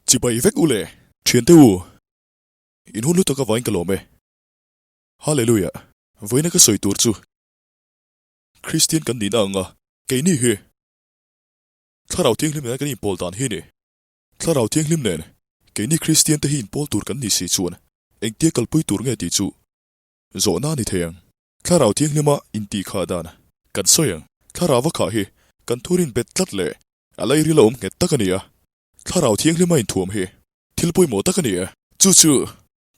Chibai vek u le. Thiante u, in hun lutak avain ka lawm e. Hallelujah! Vawiina ka sawi tur chu Kristian kan nihna anga keini hi Thlarau Thianghlim nena kan inpawl dan hi ni. Thlarau Thianghlim nen keini Kristian te hi inpawl tur kan ni si chuan engtia kalpui tur nge tih chu zawhna a ni thei ang. Thlarau Thianghlima intihkhah dan kan sawi ang. Thlarauva khah hi kan thurin bet tlat leh a lairil a awm nghet tak a ni a. Thlarau Thianghlima inthuam hi thil pawimawh tak a ni e. Chu chu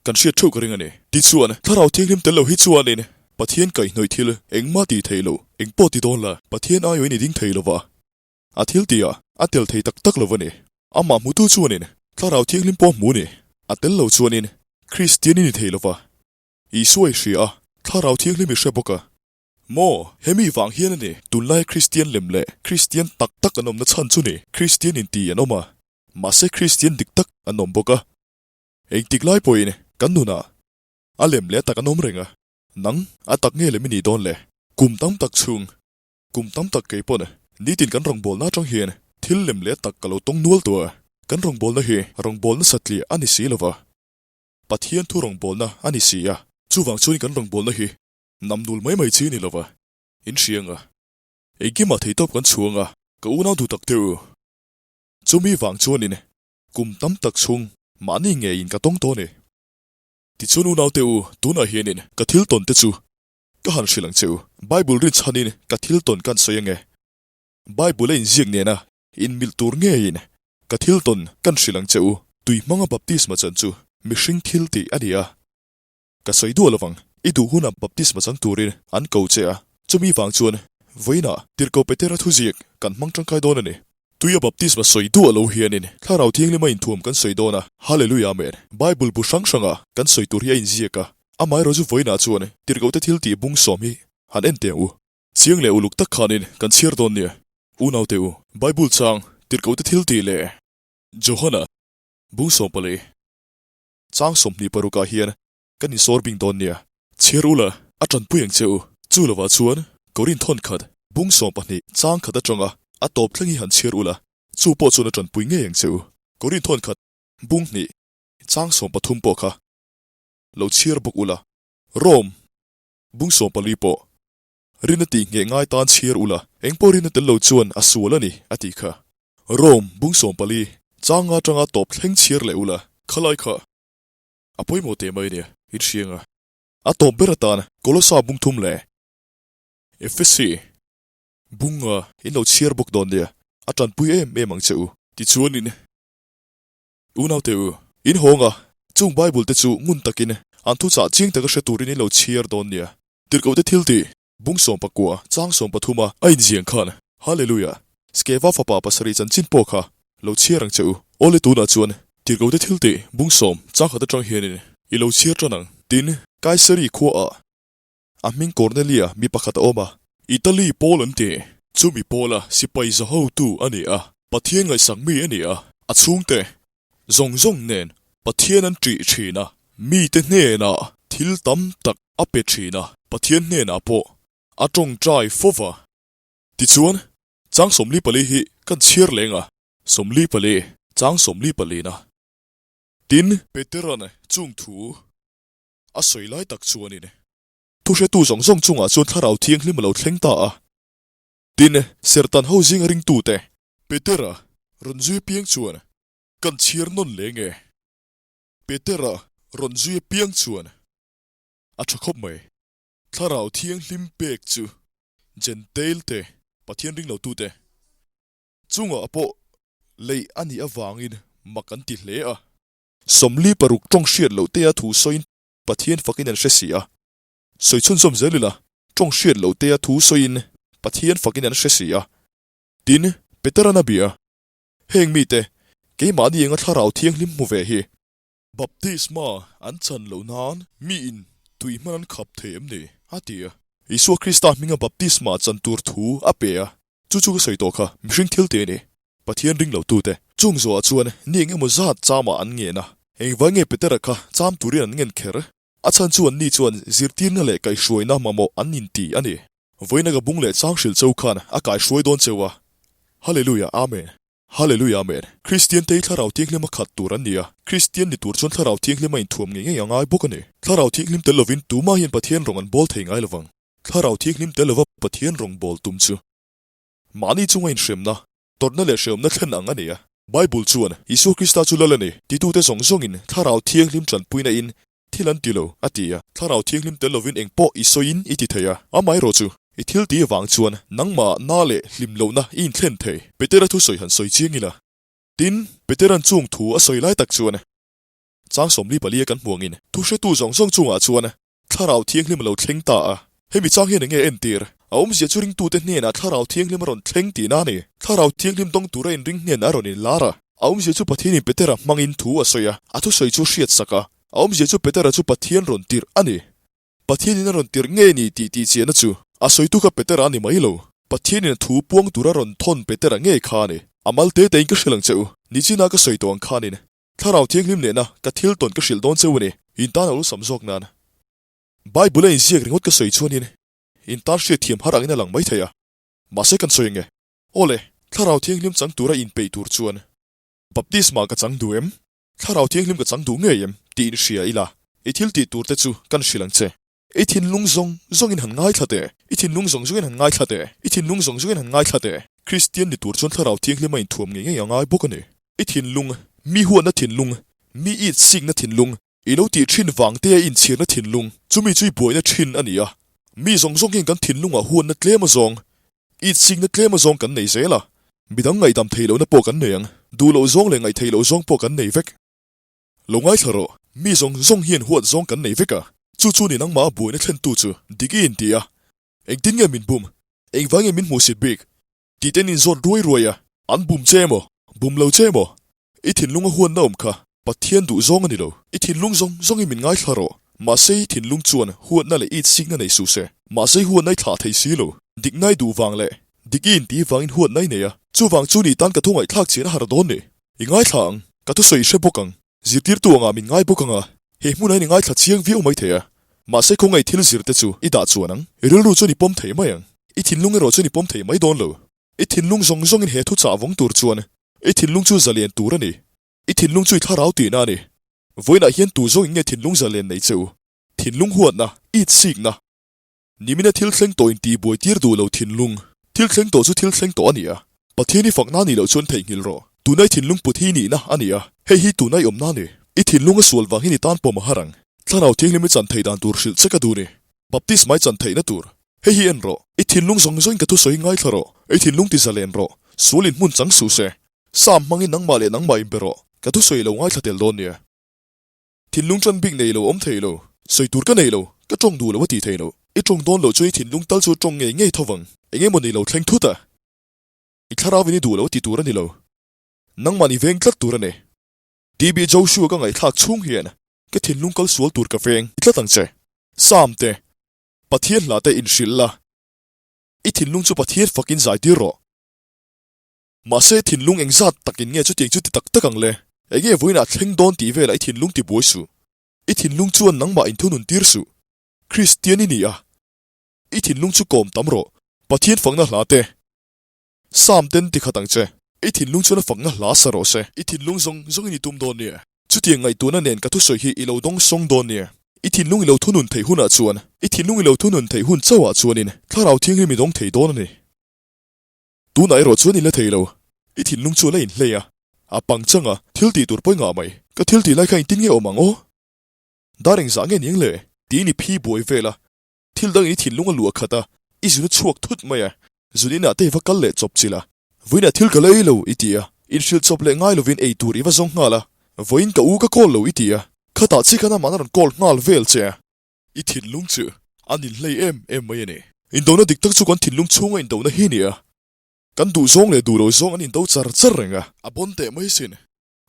kan hriat theuh ka ring a ni. Tichuan, Thlarau Thianghlim tel lo hi chuanin Pathian kaihhnawih thil engmah tih theih loh, engpawh ti dawn la, Pathian aiawhin i ding thei lo va, a thil tihah a tel thei tak tak lo a ni. Amah hmutu chuanin Thlarau Thianghlim pawh hmu ni. A tel lo chuanin Kristian i ni thei lo va, Isua i hria a, Thlarau Thianghlim i hre bawk a. Maw, hemi vang hian a ni, tunlai Kristian lem leh Kristian tak tak an awmna chhan chu ni, Kristian inti an awm a, mahse Kristian dik tak an awm bawk a. Engtik lai pawhin kan nunah a lem leh a tak an awm reng a, nang a tak nge lem i nih dawn le? Kum tam tak chhung, kum tam tak kei pawn nitin kan rawngbawlna atang hian thil lem leh a tak ka lo tawng nual tawh a, kan rawngbawlna hi rawngbawlna satliah a ni si lova, Pathian thu rawngbawlna a ni si a, chuvang chuan kan rawngbawlna hi namnul mai mai chi a ni lova, in hria ang a, engkimah theihtawp kan chhuang a, ka unau duh tak teh u, chumi vang chuanin Kum tam tak chhung mahni ngeiin ka tawng tawh a ni. Tichuan unaute u, tunah hianin ka thil tawn te chu ka han hrilh ang che u. Bible rinchhanin ka thil tawn kan sawi ange. Bible a inziak nena inmilh tur ngeiin ka thil tawn kan hrilh ang che u. Tui hmanga baptisma chan chu mihring thil tih a ni a. Ka sawi duah lovang, i duh hunah baptisma chang turin an ko che a, chumi vang chuan vawiinah Tirhkoh Petera thuziak kan hmang tangkai dawn a ni. Tuia baptisma sawi duah lo hianin Thlarau Thianghlima inthuam kan sawi dawn a, Hallelujah Amen. Bible bu hrang hranga kan sawi tur hi a inziak a, amaherawhchu vawiinah chuan Tirhkohte thil tih bung sawm hi han en teh ang u. Chiang leh uluk tak khanin kan chhiar dawn nia. Unaute u, Bible chang Tirhkohte thil tih leh Johana bung 14. Chang 26 ah hian kan insawr bing dawn nia. Chhiar ula, a tanpui ang che u. Chu lovah chuan Korin thawn khat, bung 12, chang khat atanga a tawp thleng hi han chhiar ula, chu pawh chuan a tanpui ngei ang che u. Korin thawn khat, bung hnih, chang 13 pawh kha lo chhiar bawk ula. Rom, bung 14 pawh rin a tih ngheh ngai tan chhiar ula, eng pawh rin a tel lo chuan a sual a ni, a tih kha. Rom bung 14, chang nga atanga tawp thleng chhiar leh ula, khalai kha a pawimawh teh mai nia, in hriang a. A tawp ber atan Kolosa bung thum leh Efesi bung nga in lo chhiar bawk dawn nia, a tanpui em em ang che u. Tichuanin unaute u, in hawng a, chung Bible te chu ngun takin an thuchah chiang taka hre turin in lo chhiar dawn nia. Tirhkohte thil tih Bung 19, chang 13 a a inziang khan Hallelujah! Skeva fapa pasarih chanchin pawh kha lo chhiar ang che u. Awle tunah chuan Tirhkohte thil tih bung sawm chang khat atang hianin i lo chhiar tan ang. Tin, Kaisari khuaah a hming Kornelia mi pakhat a awm a. Italy pawl an ti. Chumi pawla sipai za hotu a ni a, Pathian ngaihsak mi a ni a, a chhungte zawng zawng nen Pathian an ṭih ṭhin a, mite hnenah thil tam tak a pe ṭhin a, Pathian hnenah pawh a ṭawngṭai fo va. Tichuan, chang 44 hi kan chhiar leng a, 44, chang 44 na. Tin, Petera'n chung thu a sawi lai tak chuanin thuhretu zawng zawng chungah chuan Thlarau Thianghlim a lo thleng ta a. Tin, Serhtan ho zinga ringtute Petera rawn zui piang chuan kan chhiar nawn leng e. Petera rawn zui piang chuan a tha khawp mai. Thlarau Thianghlim pek chu Jentail te, Pathian ring lotute chungah pawh leih a nih avangin mak an ti hle a. 46 tawng hriat loh tea thu sawiin Pathian fakin an hre si a. Sawi chhunzawm zel ila, tawng hriat loh tea thu sawiin Pathian fakin an hre si a. Tin, Petera'n a bia, Heng mite, keimahni enga Thlarau Thianghlim hmu ve hi. Baptisma an chan loh nan miin tui hman an khap thei em ni? a ti a. Isua Krista hminga baptisma chan tur thu a pe a, chu chu ka sawi tawh kha, mihring thil te a ni. Pathian ring lo tute. Chung zawhah chuan ni eng emaw zat chamah an ngen a. Engvai nge Petera kha cham turin an ngen kher? A chhan chu anni chuan zirtirna leh kaihhruaina mamawh an inti a ni. Vawiina ka bung leh chang hrilh cheu khan a kaihhruai dawn cheu a. Hallelujah Amen. Hallelujah Amen. Kristian te hi Thlarau Thianghlima khat tur an ni a, Kristian ni tur chuan Thlarau Thianghlima inthuam ngei ngei a ngai bawk a ni. Thlarau Thianghlim tel lovin tumah hian Pathian rawng an bawl thei ngai lovang. Thlarau Thianghlim tel lova Pathian rawng bawl tum chu mahni chunga inhremna, tawrhna leh hrehawmna thlen ang a ni a. Bible chuan, Isua Krista chu Lal a ni, titute zawng zawngin Thlarau Thianghlim tanpuina in thil an ti lo, a ti a. Thlarau Thianghlim tel lovin eng pawh i sawiin i ti thei a, amaherawh chu i thil tih avang chuan nangmah na leh hlim lohna i inthlen thei. Petera thusawi han sawi chiang ila. Tin, Petera'n chung thu a sawi lai tak chuan chang 44 a kan hmuh angin thuhretu zawng zawng chungah chuan Thlarau Thianghlim a lo thleng ta a. Hemi chang hian enge entir? A awmzia chu ringtute hnenah Thlarau Thianghlim a rawn thleng tihna a ni. Thlarau Thianghlim dawng tura inring hnenah a rawn inlar a. A awmzia chu Pathianin Petera hmangin thu a sawi a, a thusawi chu hriat sak a. A awmzia chu Petera chu Pathian rawn tirh a ni. Pathianin a rawn tirh nge ni tih tihchiahna chu a sawitu kha Petera a ni mai lo. Pathianin a thu puang tura rawn thawn Petera ngei kha a ni. A mal te tein ka hrilh ang che u. Nichina ka sawi tawh ang khanin Thlarau Thianghlim nena ka thil tawn ka hrilh dawn cheu a ni. In tan a awlsam zawk nan. Bible a inziak ringawt ka sawi chuanin in tan hriat thiam har angin a lang mai thei a. Mahse kan sawi ange. Awle, Thlarau Thianghlim chang tura inpeih tur chuan Baptisma ka chang duh em? Thlarau Thianghlim ka chang duh ngei em? tih in hria ila, i thil tih tur te chu kan hrilh ang che. I thinlung zawng zawngin han ngaithla teh, i thinlung zawng zawngin han ngaithla teh, i thinlung zawng zawngin han ngaithla teh. Kristian ni tur chuan Thlarau Thianghlim a inthuam ngei ngei a ngai bawk a ni. I thinlung, mi huatna thinlung, mi it sikna thinlung, i lo tih thin vang te a inchhirna thinlung, chumi chu i buaina thin a ni a. Mi zawng zawng hian kan thinlungah huatna tlem azawng, it sikna tlem azawng kan nei zel a. Midang ngaihdam theih lohna pawh kan nei ang, duh loh zawng leh ngaih theih loh zawng pawh kan nei vek. Lo ngaithla rawh, mi zawng zawng hian huat zawng kan nei vek a, chu chu ni nangmah a buaina thlentu chu dik i inti a, engtin nge min bum, engvang nge min hmuhsit bik? Tih ten in zawt ruai ruai a, an bum che emaw, bum lo che emaw, i thinlung a huatna awm kha Pathian duh zawng a ni lo. I thinlung zawng zawngin min ngaithla rawh, mahse i thinlung chuan huatna leh itsikna nei suh se, mahse i huatna i thlah thei si lo, dikna i duh vang leh dik i intih vangin huatna i nei a, chuvang chu ni tan ka thu ngaihthlak chian a har dawn ni. I ngaithla ang, ka thusawi i hre bawk ang, zirtirtu angah min ngai bawk ang a, he hmunah hian i ngaithla chiang viau mai thei a, mahse khawngaih thil zir te chu i dah chuan ang, i rilru chuan i pawm thei mai ang, i thinlung erawh chuan i pawm thei mai dawn lo. I thinlung zawng zawngin he thuchah vawng tur chuan i thinlung chu zalian tur a ni, i thinlung chu i thlarau tihna a ni. Vawiinah hian tu zawngin nge thinlung zalian nei che u? Thinlung huatna, itsikna. Nimina thil thleng tawh in tihbuai tir duh lo thinlung. Thil thleng tawh chu thil thleng tawh a ni a. Pathian i fakna nih loh chuan theihnghilh rawh. Tunai thinlung put hi nihna a ni a, hei hi tunai awmna a ni. I thinlung a sual vang hian i tan pawm a har ang. Thlarau Thianghlim i chan theih dan tur hrilh che ka duh ni. Baptisma i chan theihna tur. Hei hi en rawh. I thinlung zawng zawngin ka thusawi ngaithla rawh. I thinlung ti zalen rawh. Sual in hmun chang suh se. Sam hmangin nangmah leh nangmah inbe rawh. Ka thusawi lo ngaithla tel dawn nia. Thinlung ṭan bik nei lo awm thei lo. Sawi tur ka nei lo, ka ṭawng duh lo a tih thei lo. I ṭawng dawn loh chuan i thinlung tal chu ṭawng ngei ngei tho vang. Eng emaw ni lo thleng thut a? I thlarau in i duh lo a ti tur a ni lo. Nangmah ni veng tlat tur a ni. TB Joshua ka ngaihthlak chhung hian ka thinlung kal sual tur ka veng tlat ang che. Sam te, Pathian hla te inhrilh la. I thinlung chu Pathian fakin zai tir rawh. Mahse thinlung engzat takin nge chutiang chu ti tak tak ang le? Enge vawiinah thleng dawn tih velah i thinlung ti buai suh. I thinlung chuan nangmah inthunun tir suh. Kristian i ni a. I thinlung chu kawm tam rawh. Pathian fakna hla te. Psalm ten ti khat ang che. I thinlung chuan a fakna hla sa rawh se. I thinlung zawng zawngin i tum dawn nia. Chutiang ngaihtuahna nen ka thusawi hi i lo dawng sawng dawn nia. I thinlung i lo thunun theih hunah chuan, i thinlung i lo thunun theih hun chauhah chuanin Thlarau Thianghlim i dawng thei dawn a ni. Tunah erawh chuan i la thei lo. I thinlung chu a la inhlei a, a pang chang a, thil tih tur pawi ngah mai. Ka thil tih lai kha engtin nge awm ang aw? Dar engzah nge niang le? Tiin i phi buai vel a, thil dangin i thinlung a luah khat a, i zun a chhuak thut mai a, zun inah te i va kal leh chawp chilh a, vawiinah thil ka la ei lo i ti a, inhrilh chawp leh ngai lovin ei tur i va zawng nghal a, vawiin ka u ka call lo i ti a, khatah chi khan amah a rawn call nghal vel che a. I thinlung chu an inhlei em em mai a ni. Indona dik tak chu kan thinlung chhunga indona hi a ni a. Kan duh zawng leh duh lo zawng an indo char char reng a. A bawn teh mai sin.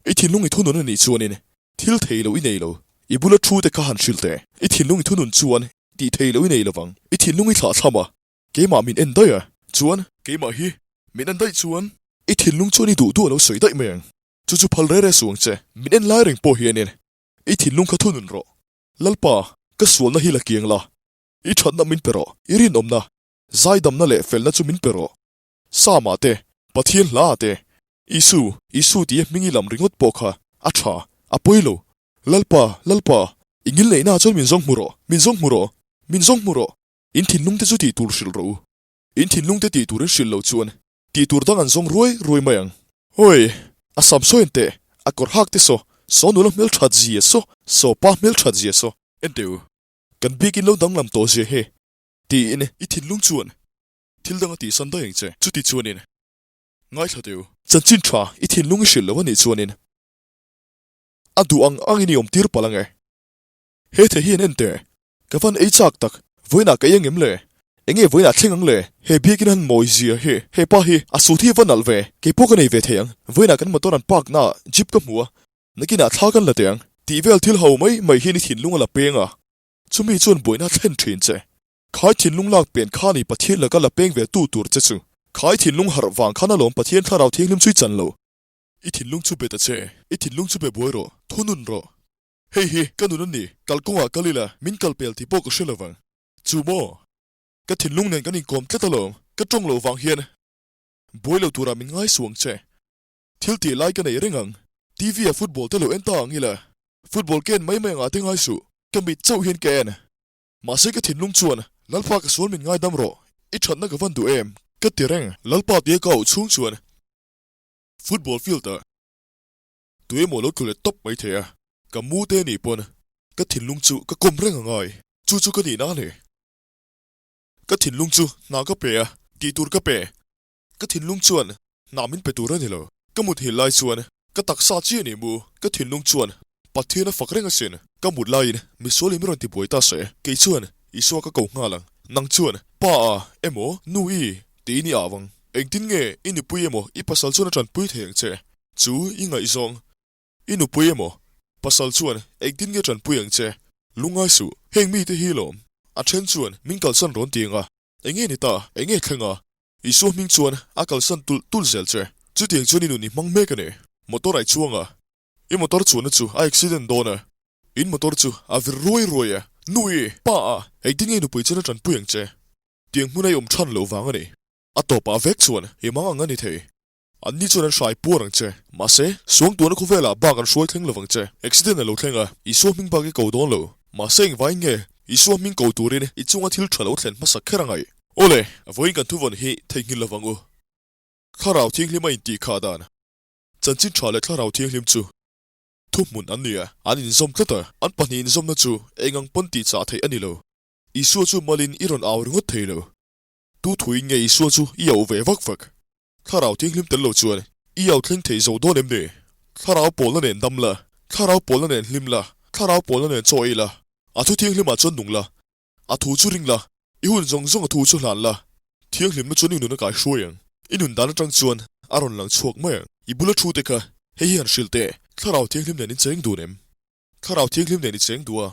I thinlung i thunun a nih chuanin thil thei lo i nei lo. I bula thu te kha han hrilh teh. I thinlung i thunun chuan tih thei lo i nei lovang. I thinlung i thlah thlam a, keimah min en daih a. Chuan keimah hi min en daih chuan i thinlung chuan i duh duh a lo sawi daih mai ang. Chu chu phal re re suh ang che. Min en lai reng pawh hianin i thinlung kha thunun rawh. Lalpa, ka sualna hi la kiang la, i thatna min pe rawh, i rinawmna, zaidamna leh felna chu min pe rawh. Sama te, Pathian hla te. Isu, Isu tih a hming i lam ringawt pawh kha a tha, a pawi lo. Lalpa, Lalpa, i ngil neihna ah chuan min zawng hmu rawh, min zawng hmu rawh, min zawng hmu rawh. In thinlung te chu tih tur hrilh rawh u. In thinlung te tih turin hrilh loh chuan tih tur dang an zawng ruai ruai mai ang. Awi, a sam saw en teh, a kawr hak te saw, saw nula hmel that zia saw, saw pa hmel that zia saw. En teh u, kan biakin lo danglam tawh zia he, tiin i thinlung chuan thil dang a tihsan daih ang che. Chuti chuanin ngaithla teh u. Chanchin tha i thinlung i hrilh lo a nih chuanin a duh ang angin i awmtir palh ang e. He thei hian en teh, ka van ei chak tak, vawiinah ka ei ang em le? Enge vawiinah thleng ang le? He biakin han mawi zia hi, he pa hi a sut hi va nalh ve, kei pawh ka nei ve thei ang, vawiinah kan motor an park naah jeep ka hmu a, nakinah thla kan la teh ang. Tih vel thil ho mai mai hian i thinlung a la peng a, chumi chuan buaina a thlen thin che. Khai thinlung lak pen kha ni Pathian laka la peng ve tu tur che chu. Khai thinlung harh vang khan alawm Pathian thlarau thianghlim chu i chan lo. I thinlung chu be ta che, i thinlung chu be buai rawh, thunun rawh. Hei hi ka nun a ni, kalkawngah kal ila min kal pel tih pawh ka hre lovang. Chu maw? Ka thinlung nen kan inkawm tlat alawm, ka tawng loh vang hian buai lo turah min ngai suang che. Thil tih lai ka nei reng ang, TV ah football te lo en ta ang ila, football ka en mai mai angah te ngai suh, ka mit chauh hian ka en. Mahse ka thinlung chuan, Lalpa ka sual min ngaidam rawh, i thatna ka van duh em? Ka ti reng. Lalpa tia ka auh chhung chuan football field ah Tu emaw lo tlu leh tawp mai thei a, ka mu te nih pawn ka thinlung chu ka kawm reng a ngai, chu chu ka nihna a ni. Ka thinlung chu hna ka pe a, tih tur ka pe, ka thinlung chuan hna min pe tur a ni lo. Ka mut hil lai chuan ka taksa chiah nih mu, ka thinlung chuan Pathian a fak reng asin. Ka mut laiin misual in min rawn tibuai ta se, kei chuan Isua ka ko nghal ang, nang chuan Pa a emaw Nu i tiin i au ang. Engtin nge i nupui emaw i pasal chuan a tanpui thei ang che? Chu i ngaihzawng, i nupui emaw, pasal chuan engtin nge tanpui ang che? Lungngai suh, heng mite hi lawm. A then chuan min kalsan rawn ti anga, enge ni ta, enge thleng a? Isua hming chuan a kalsan tulh tulh zel che. Chutiang chuan i nun i hmang mek a ni. Motor ai chuang a, i motor chuanna chu a accident dawn a, in motor chu a vir ruai ruai a, nu i, pa a, engtin nge i nupui chuan a tanpui ang che? Tiang hmun a i awm than loh vang a ni. A tawpah vek chuan i mang ang a ni thei. Anni chuan an hrai puar ang che. Mahse, suangtuahna khawvelah bak an hruai thleng lovang che. Accident a lo thleng a, Isua hming bak i ko dawn lo. Mahse engvaiin nge Isua hming ko turin i chunga thil tha lo thlen hmasa kher a ngaih? Awle, vawiin kan thuvawn hi theihnghilh lovang u. Thlarau Thianghlim a intih khah dan. Chanchin tha leh Thlarau Thianghlim chu thuhmun an ni a, an inzawm tlat a. An pahnih inzawmna chu eng ang pawn tihchah theih a ni lo. Isua chu malin i rawn au ringawt thei lo. Tu thuin nge Isua chu i auh ve vak vak? Thlarau Thianghlim tel lo chuan i au thleng thei zo dawn em ni? Thlarau pawlna nen dam la, Thlarau pawlna nen hlim la, Thlarau pawlna nen chaw ei la, a thu thianghlimah chuan nung la, a thu chu ring la, i hun zawng zawng a thu chu hlan la, thianghlimna chuan i nun a kai hruai ang. I nun dan atang chuan a rawn lang chhuak mai ang. I bula thu te kha hei hi han hrilh teh, Thlarau Thianghlim nen in cheng dun em? Thlarau Thianghlim nen i cheng duh a,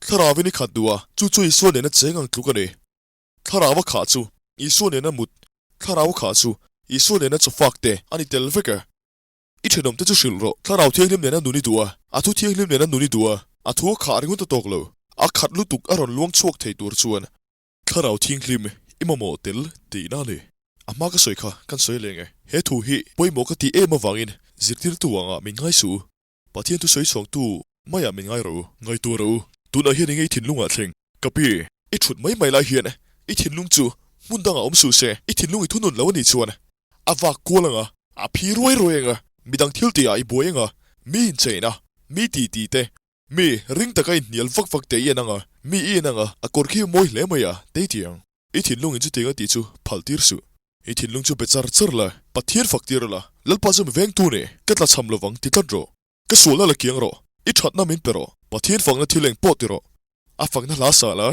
Thlarauin i khat duh a, chu chu Isua nena cheng ang tluk a ni. Thlarau a khah chu Isua nena mut, Thlarau a khah chu Isua nena chawfak te a ni tel vek e. I thenawm te chu hrilh rawh. Thlarau Thianghlim nena nun i duh a, a thu thianghlim nena nun i duh a, a thu a khah ringawt a tawk lo. A khat lutuk a rawn luang chhuak thei tur chuan Thlarau Thianghlim i mamawh tel tihna a ni. A hma ka sawi kha kan sawi leng e. He thu hi pawimawh ka tih em avangin zirtirtu angah min ngai suh u. Pathian thu sawi chhuaktu maiah min ngai rawh u. Ngaihtuah rawh u. Tunah hian i ngei thinlungah thleng. Ka pi, i thut mai mai lai hian i thinlung chu hmun dangah awm suh se, i thinlung i thunun lo a nih chuan a vak kual ang a, a phi ruai ruai ang a, midang thil tihah i buai ang a, mi incheina, mi titi te, mi ring taka inhnial vak vak te i en ang a, mi i en ang a, a kawr khi a mawi hle mai a, tei ti ang. I thinlung in chutiang a tih chu phal tir suh. I thinlung chu be char char la, Pathian fak tir la, Lalpa chu mi vengtu ni, ka tla chham lovang ti tlat rawh. Ka sualna la kiang rawh, i thatna min pe rawh, Pathian fakna thil eng pawh ti rawh. A fakna hla sa la,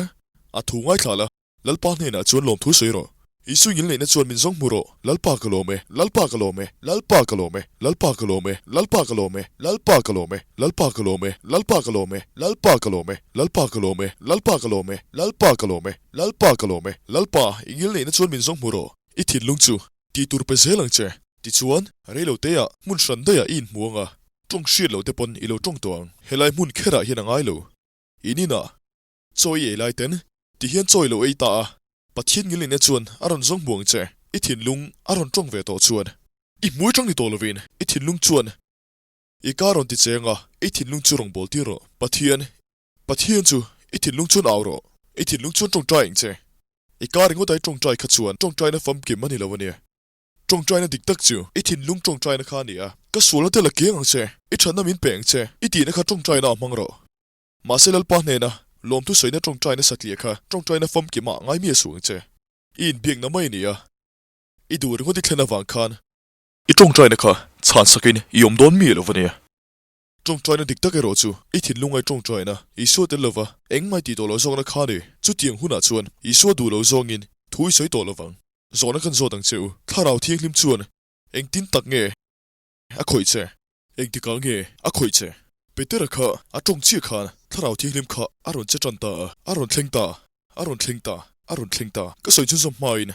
a thu ngaithla la, Lalpa hnenah chuan lawmthu sawi rawh. Isua ngilneihna chuan min zawng hmu rawh, Lalpa ka lawm e, Lalpa ka lawm e, Lalpa ka lawm e, Lalpa ka lawm e, Lalpa ka lawm e, Lalpa ka lawm e, Lalpa ka lawm e, Lalpa ka lawm e, Lalpa ka lawm e, Lalpa ka lawm e, Lalpa ka lawm e, Lalpa ka lawm e, Lalpa ka lawm e, Lalpa, i ngilneihna chuan min zawng hmu rawh. I thinlung chu tih tur pe zel ang che. Tichuan, reilo teah hmun hran daihah i inhmu ang a, tawng hriat loh te pawn i lo tawng tawh ang. Helai hmun kherah hian a ngai lo. In inah chaw i ei lai ten ti hian chaw i lo ei ta a, Pathian ngilneihna chuan a rawn zawng hmu ang che. I thinlung a rawn tawng ve tawh chuan. I hmui tang ni tawh lovin i thinlung chuan i ka rawn ti cheng a, i thinlung chu rawn bawl tir rawh. Pathian, Pathian chu i thinlung chuan au rawh. I thinlung chuan tawngtai ang che. I ka ringawt a i tawngtai kha chuan tawngtaina famkim a ni lo a nia. Tawngtaina dik tak chu i thinlung tawngtaina kha a ni a. Ka sualna te la kiang ang che, i thatna min pe ang che, i tihna kha tawngtaina ah hmang rawh. Mahse Lalpa hnena lawmthu sawina tawngtaina satliah kha tawngtaina famkim ah ngai miah suh ang che. I inbiakna mai a ni a. I duh ringawt i thlen avang khan i tawngtaina kha chhan sakin i awm dawn miah lo a nia. Tawngtaina dik tak erawh chu i thinlung ai tawngtaina Isua tel lova engmah i tih tawh loh zawkna kha a ni. Chutiang hunah chuan Isua duh lo zawngin thu i sawi tawh lovang. Zawhna kan zawt ang che u. Thlarau Thianghlim chuan engtin tak nge a khawih che? Engtikah nge a khawih che? Petera kha a tawng chiah khan Thlarau Thianghlim kha a rawn che tan ta a, a rawn thleng ta, a rawn thleng ta, a rawn thleng ta. Ka sawi chhunzawm hmain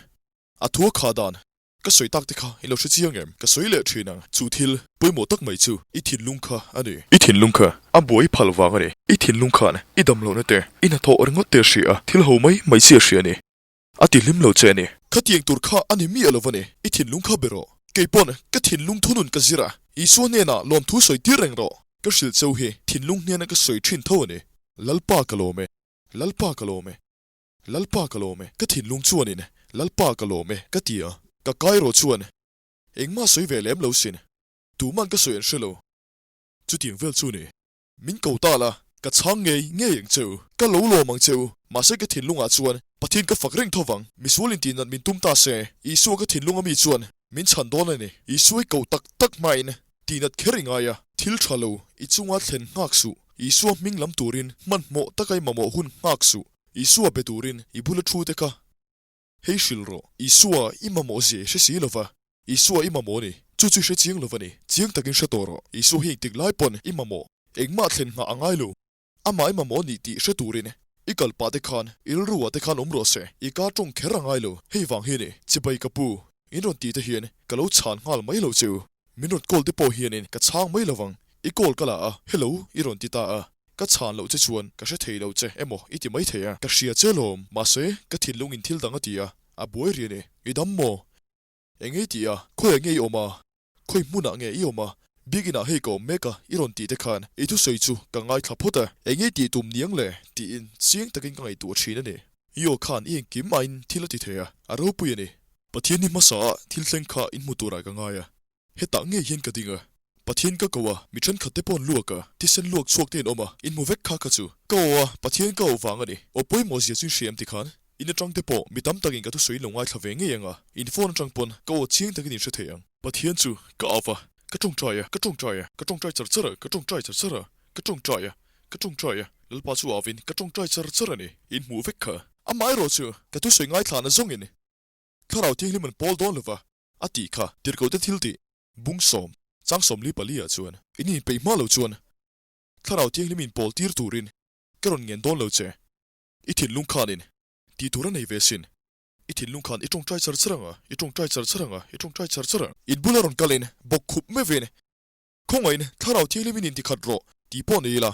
a thu a khah dan ka sawi tak te kha i lo hre chiang em? Ka sawi leh thin ang. Chu thil pawimawh tak mai chu i thinlung kha a ni. I thinlung kha a buai phal vang a ni. I thinlung khan i damlohna te, i hnathawh ringawt te a hria a, thil ho mai mai chi a hria a ni. A ti hlim lo che a ni. Khatiang tur kha a ni miah lo va ni. I thinlung kha be rawh. Kei pawn ka thinlung thunun ka zir a. Isua hnenah lawmthu sawi tir reng rawh. Ka hrilh cheu hi thinlung hnena ka sawi thin tho a ni. Lalpa ka lawm e. Lalpa ka lawm e. Lalpa ka lawm e. Ka thinlung chuanin Lalpa ka lawm e ka ti a. Ka kai rawh chuan engmah sawi ve lem lo sin. Tuman ka sawi an hre lo. Chutiang vel chu ni. Min ko ta la, ka chhang ngei ngei ang che u. Ka lo lawm ang che u, mahse ka thinlungah chuan Pathian ka fak reng tho vang. Misual in tihnat min tum ta se, Isua ka thinlung ami chuan min chhan dawn a ni. Isua i ko tak tak hmain tihnat kher i ngai a, thil tha lo i chunga thlen nghak suh. Isua hming lam turin hmanhmawh taka i mamawh hun nghak suh. Isua be turin i bula thu te kha Hei hrilh rawh, Isua i mamawh zia i hre si lo va, Isua i mamawh a ni, chu chu i hre chiang lo va ni, chiang takin hre tawh rawh, Isua hi engtik lai pawn i mamawh, engmah thlen nghah a ngai lo, amah i mamawh a nih tih hre turin i kal pah te khan i rilru ah te khan awm rawh se, i ka tawng kher a ngai lo, hei vang hi a ni, chibai ka pu, in rawn tih te hian ka lo chhan nghal mai lo che u. Min rawn call te pawh hianin ka chhang mai lovang, i call ka la a, hello i rawn ti ta a, ka chhan loh che chuan ka hre thei lo che emaw i ti mai thei a, ka hria che lawm, mahse ka thinlungin thil dang a ti a, a buai ri a ni, i dam maw? Eng ei ti a, khawiah nge i awm a, khawi hmunah nge i awm a, biakinah hei ka awm mek a i rawn tih te khan i thusawi chu ka ngaithla phawt a, eng ei tih tum niang le tiin chiang takin ka ngaihtuah thin a ni. I aw khan i engkim aiin thil a ti thei a, a ropui a ni. Pathian hi hmasa ah thil thleng kha in hmu turah ka ngai a, hetah ngei hian ka ding a, Pathian ka ko a, mi thenkhat te pawh an luak a, thisen luak chhuak te in awm a, in hmu vek kha kha chu ka aw a, Pathian ka auh vang a ni. Aw pawimawh zia chu in hria em ti khan in atang te pawh mi tam takin ka thusawi in lo ngaithla ve ngei ang a, in phone atang pawn ka aw chiang takin in hre thei ang. Pathian chu ka au va, ka tawngtai a, ka tawngtai a, ka tawngtai char char a, ka tawngtai char char a, ka tawngtai a, ka tawngtai a, Lalpa chu au in ka tawngtai char char a ni, in hmuh vek kha. Amaherawh chu ka thusawi ngaithla na zawngin Thlarau Thianghlim an pawl dawn lova a tih kha. Tirhkohte thil tih bung sawm chang 44 ah chuan in inpeih hma lo chuan Thlarau Thianghlim in pawl tir turin ka rawn ngen dawn lo che. I thinlung khanin tih tur a nei ve sin. I thinlung khan i tawngtai char char ang a, i tawngtai char char ang a, i tawngtai char char ang. In bula rawn kalin bawk khup meuhin khawngaihin Thlarau Thianghlim in intikhat rawh tih pawh nei ila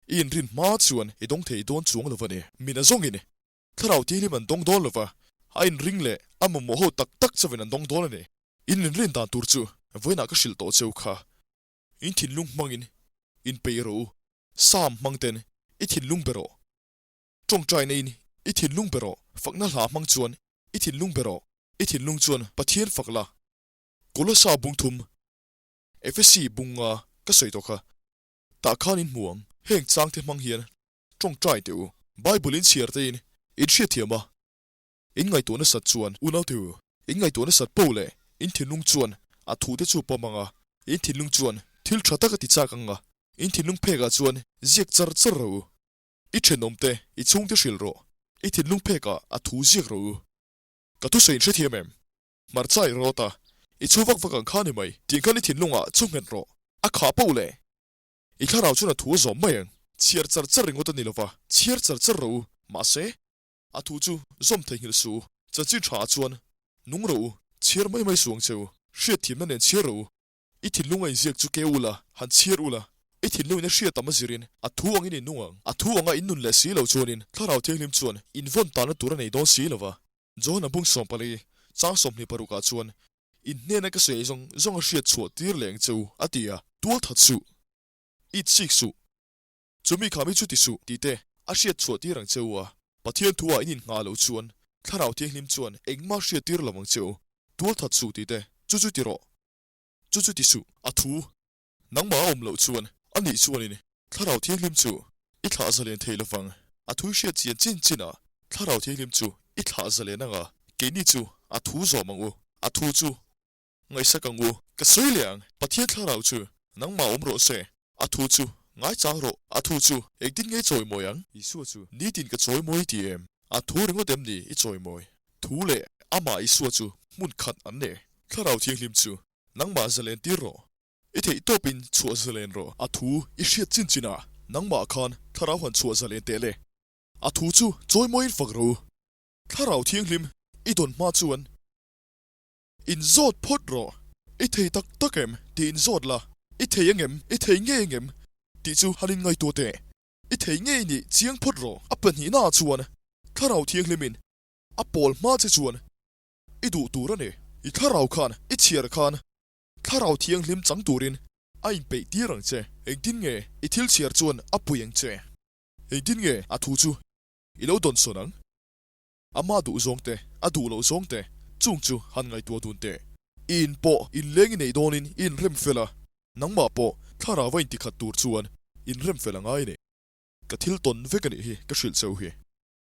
i inrin hma chuan i dawng thei dawn chuang lo va ni. Min a zawngin Thlarau Thianghlim an dawng dawn lova, a inring leh a mamawh ho tak tak chauhin an dawng dawn a ni. In inrin dan tur chu vawiinah ka hrilh tawh cheu kha. In thinlung hmangin inpeih rawh u, Sam hmang ten i thinlung be rawh. Tawngtaina in i thinlung be rawh, fakna hla hmang chuan i thinlung be rawh. I thinlung chuan Pathian fak la. Kolosa bung thum, Efesi bung nga ka sawi tawh kha. Tah khan in hmu ang. Heng changte hmang hian tawngtai teh u. Bible in chhiar te in in hriatthiam a, in ngaihtuah nasat chuan unau teh u. In ngaihtuah nasat poh leh in thinlung chuan a thu te chu pawm ang a, in thinlung chuan thil tha tak a ti chak ang a, in thinlung phek ah chuan ziak char char rawh u. I thenawm te, i chhung te hrilh rawh, i thinlung phek ah a thu ziak rawh u. Ka thusawi in hrethiam em? Hmarcha i rawt a, i chhu vak vak ang kha ni mai, tih khan i thinlung ah chu nghet rawh, a khah poh leh. I thlarau chuan a thu a zawm mai ang. Chhiar char char ringawt a ni lova, chhiar char char rawh u. Mahse, a thu chu zawm theihnghilh suh u. Chanchin tha ah chuan nung rawh u, chhiar mai mai suh ang che u. Hriatthiamna nen chhiar rawh u. I thinlung a inziak chu ke u la, han chhiar u la. I thinlung in a hriat tam a zirin a thu angin in nung ang. A thu anga in nun leh si lo chuanin Thlarau Thianghlim chuan in vawn tanna tur a nei dawn si lova. Johana bung 14, chang 26 ah chuan. In hnena ka sawi zawng zawng a hriat chhuah tir leh ang che u, a ti a. Tual that suh, it sik suh, chumi kha mi chu ti suh tih te a hriat chhuah tir ang che u a. Pathian thu ah in innghah loh chuan Thlarau Thianghlim chuan engmah hriat tir lo ang che u. Tual that suh tih te chu chu ti rawh, chu chu ti suh. A thu nangmah a awm loh chuan a nih chuanin Thlarau Thianghlim chu i thlah zalen thei lovang. A thu i hriat chian chin chin ah Thlarau Thianghlim chu i thlah zalen anga keini chu a thu zawm ang u. A thu chu Ngaihsak ang u, ka sawi leh ang, Pathian thlarau chu nangmah awm rawh se, a thu chu ngaichang rawh, a thu chu engtin nge i chawimawi ang? Isua chu nitin ka chawimawi i ti em? A thu ringawt em ni i chawimawi? Thu leh amah Isua chu hmun khat an nei. Thlarau Thianghlim chu nangmah zalen tir rawh, i theih tawpin chhuah zalen rawh. A thu i hriat chin chinah nangmah khan thlarau han chhuah zalen teh le. A thu chu chawimawiin fak rawh u. Thlarau Thianghlim i dawn hma chuan Inzawt phawt rawh. I thei tak tak em? tih inzawt la. I thei angem? I thei ngei angem? tih chu han inngaihtuah teh. I thei ngei nih chiang phawt rawh. A pahnihnaah chuan Thlarau Thianghlimin a pawl hma che chuan i duh tur a ni. I thlarau khan i chhiar khan Thlarau Thianghlim chang turin a inpeih tir ang che. Engtin nge i thil chhiar chuan a pui ang che? Engtin nge a thu chu i lo dawnsawn ang? Ama duh zawng te, a duh loh zawng te, chung chu han ngaihtuah dun teh. I in pawh inleng i neih dawnin i inrem fel a, nangmah pawh thlarau a intikhat tur chuan inrem fel a ngai ni. Ka thil tawn vek a nih hi ka hrilh cheu hi.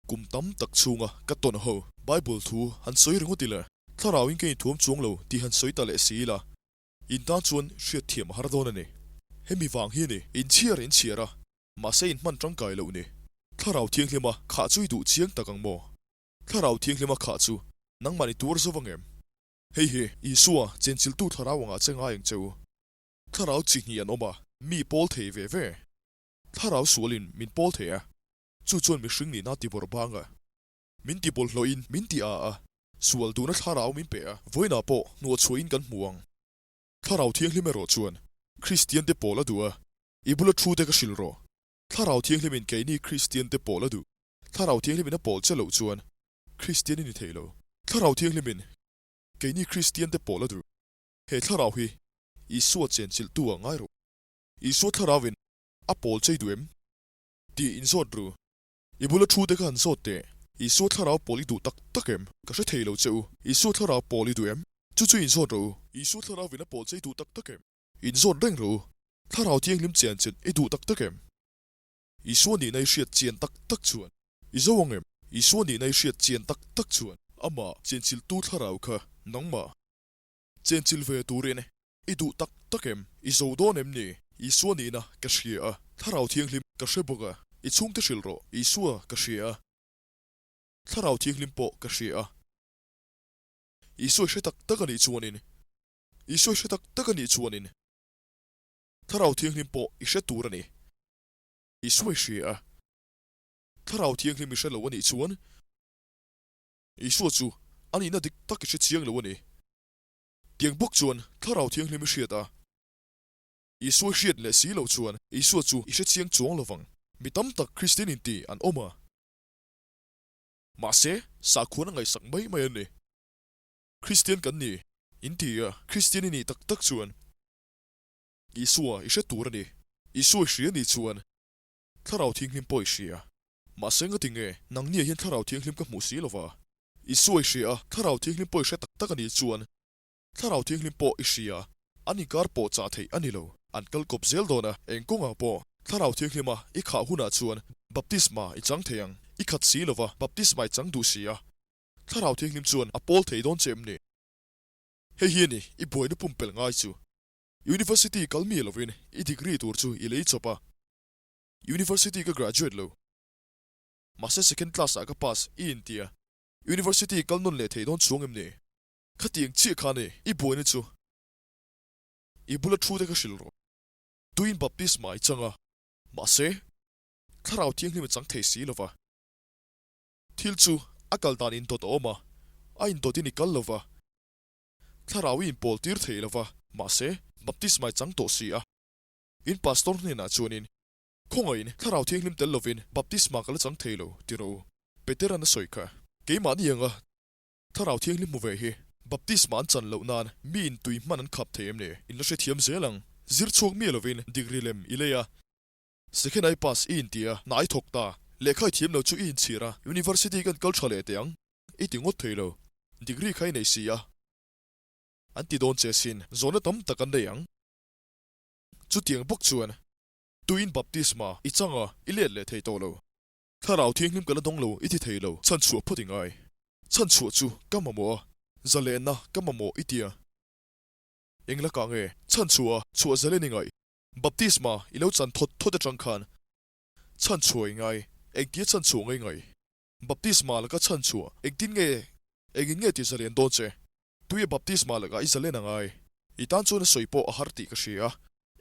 Kum tam tak chhunga ka tawn ho Bible thu han sawi ringawt ila, thlarauin ka inthuam chuang lo tih han sawi ta leh si ila, in tan chuan hriatthiam a har dawn a ni. Hemi vang hi a ni, inchhiar inchhiar a, Mahse in hman tangkai loh ni. Thlarau Thianghlima khah chu i duh chiang tak ang maw? Thlarau Thianghlima khah chu nangmah i tuar zo vang em? Hei hi Isua chenchiltu thlarau angah che ngai ang che u. Thlarau chi hnih an awm a, mi pawl thei ve ve. Thlarau sualin min pawl thei a, chu chuan mihring nihna ti bawrh bang a, min ti bawlhhlawhin min ti a a, sual duhna thlarau min pe a, vawiinah pawh hnuahchhuahin kan hmu ang. Thlarau Thianghlim erawh chuan Kristiante pawl a duh a, I bula thu te ka hrilh rawh. Thlarau Thianghlimin keini Kristiante pawl a duh. Thlarau Thianghlimin a pawl che loh chuan Kristian i ni thei lo. Thlarau Thianghlimin keini Kristiante pawl a duh. He thlarau hi Isua chenchilhtu ah ngai rawh. Isua thlarauin a pawl che i duh em? Tih inzawt ru. I bula thu te kha han zawt teh. Isua thlarau pawl i duh tak tak em? Ka hre thei lo che u. Isua thlarau pawl i duh em? Chu chu inzawt rawh u. Isua thlarauin a pawl che i duh tak tak em? Inzawt reng rawh u. Thlarau Thianghlim chian chin i duh tak tak em? Isua nihna i hriat chian tak tak chuan i zo ang em? Isua nihna i hriat chian tak tak chuan amah chenchiltu thlarau kha nangmah chenchil ve turin i duh tak tak em? I zo dawn em ni? Isua nihna ka hria a, Thlarau Thianghlim ka hre bawk a, i chhungte hrilh rawh. Isua ka hria a, Thlarau Thianghlim pawh ka hria a. Isua i hre tak tak a nih chuanin Isua i hre tak tak a nih chuanin Thlarau Thianghlim pawh i hre tur a ni. Isua i hria a, Thlarau Thianghlim i hre lo a nih chuan Isua chu a nihna dik tak i hre chiang lo a ni. Tiang bawk chuan Thlarau Thianghlim i hriat a, Isua i hriat leh si loh chuan Isua chu i hre chiang chuang lo vang. Mi tam tak Kristian inti an awm a, mahse sakhuan a ngaihsak mai mai a ni. Kristian kan ni, in ti a, Kristian i nih tak tak chuan Isua i hre tur a ni. Isua i hria ni chuan Thlarau Thianghlim pawh i hria. Mahse ngati nge nangniah hian Thlarau Thianghlim ka hmuh si lova? Isua i hria a, Thlarau Thianghlim pawh i hre tak tak a nih chuan Thlarau Thianghlim pawh i hria. An inkar pawh chah theih a ni lo. An kal kawp zel dawn a, eng kawngah pawh Thlarau Thianghlima i khah hunah chuan baptisma i chang thei ang. I khat si lova, baptisma i chang duh si a. Thlarau Thianghlim chuan a pawl thei dawn che em ni? Hei hi a ni, i buaina pumpelh ngai chu. University kal mi lovin i degree tur chu i lei chawp a. University ka graduate lo. Mahse second class ah ka pass i inti a. University kal nawn leh thei dawn chuang em ni? Khatiang chiah kha ni, i buaina chu. I bula thu te ka hrilh rawh. Tuin baptisma i chang a. Mahse, Thlarau Thianghlim a chang thei si lova. Thil chu a kal dan indawt a awm a, a indawtin i kal lo va, thlarau i inpawl tir thei lo va, mahse, baptisma i chang tawh si a. In pastor hnenah chuanin, Khawngaihin, thlarau thianghlim tel lovin baptisma ka la chang thei lo, ti rawh u. Petera'n a sawi kha. Keimahni anga thlarau thianghlim hmu ve hi. Baptisma an chan loh nan miin tui hman an khap thei em ni? In la hrethiam zel ang. Zir chhuak miah lovin degree lem i lei a. Second I pass i inti a, hna i thawk ta. Lehkha i thiam lo chu i inchhir a, University kan kal tha leh teh ang. I ti ngawt thei lo. Degree kha i nei si a. An ti dawn che sin, zawhna tam tak an nei ang. Chutiang bawk chuan tuin baptisma i chang a, i let leh thei tawh lo. Thlarau thianghlim ka la dawng lo i ti thei lo, chhanchhuah phawt i ngai. Chhanchhuah chu ka mamawh a, zalenna ka mamawh i tia. Eng lakah nge chhanchhuah a, chhuah zalen i ngaih? Baptisma i lo chan thawt thawt atang khan chhanchhuah i ngai. Engtia chhanchhuah nge i ngaih? Baptisma laka chhanchhuah engtin nge, engin nge ti zalen dawn che? Tuia baptisma lakah i zalen a ngai. I tan chuan a sawi pawh a har tih ka hria.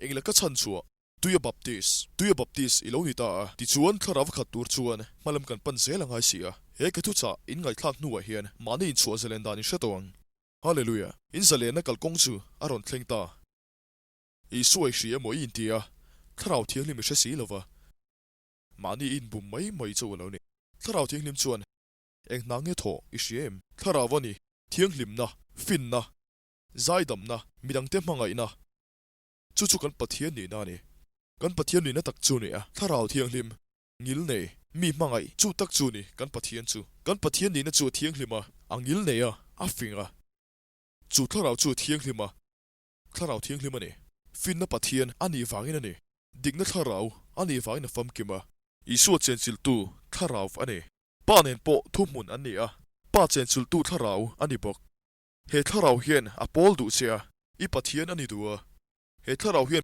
Eng laka chhanchhuah Tuia baptis, Tuia baptis i lo ni ta a, tichuan thlarau khat tur chuan hmalam kan pan zel a ngai si a. He ka thuchah in ngaihthlak hnuah hian mahni inchhuah zalen dan in hre tawh ang. Hallelujah! In zalenna kalkawng chu a rawn thleng ta. Isua i hria emaw i inti a, Thlarau Thianghlim i hre si lova, mahni i inbum mai mai chu a lo ni. Thlarau Thianghlim chuan eng hna nge thawh i hria em? Thlarau a ni, thianghlimna, finna, zaidamna, midangte hmangaihna, Chu chu kan Pathian nihna a ni. Kan Pathian nihna tak chu ni a, Thlarau Thianghlim, ngil nei, mi hmangaih, chu tak chu ni kan Pathian chu. Kan Pathian nihna chu a thianghlim a, a ngil nei a, a fing a. Chu Thlarau chu a thianghlim a, Thlarau Thianghlim a ni. Finna Pathian a nih vangin a ni. Dikna Thlarau a nih vangin a famkim a. Isua chenchilhtu Thlarau a ni. Pa nen pawh thuhmun an ni a, Pa chenchilhtu Thlarau a ni bawk. He thlarau hian a pawl duh che a, i Pathian a ni duh a. He thlarau hian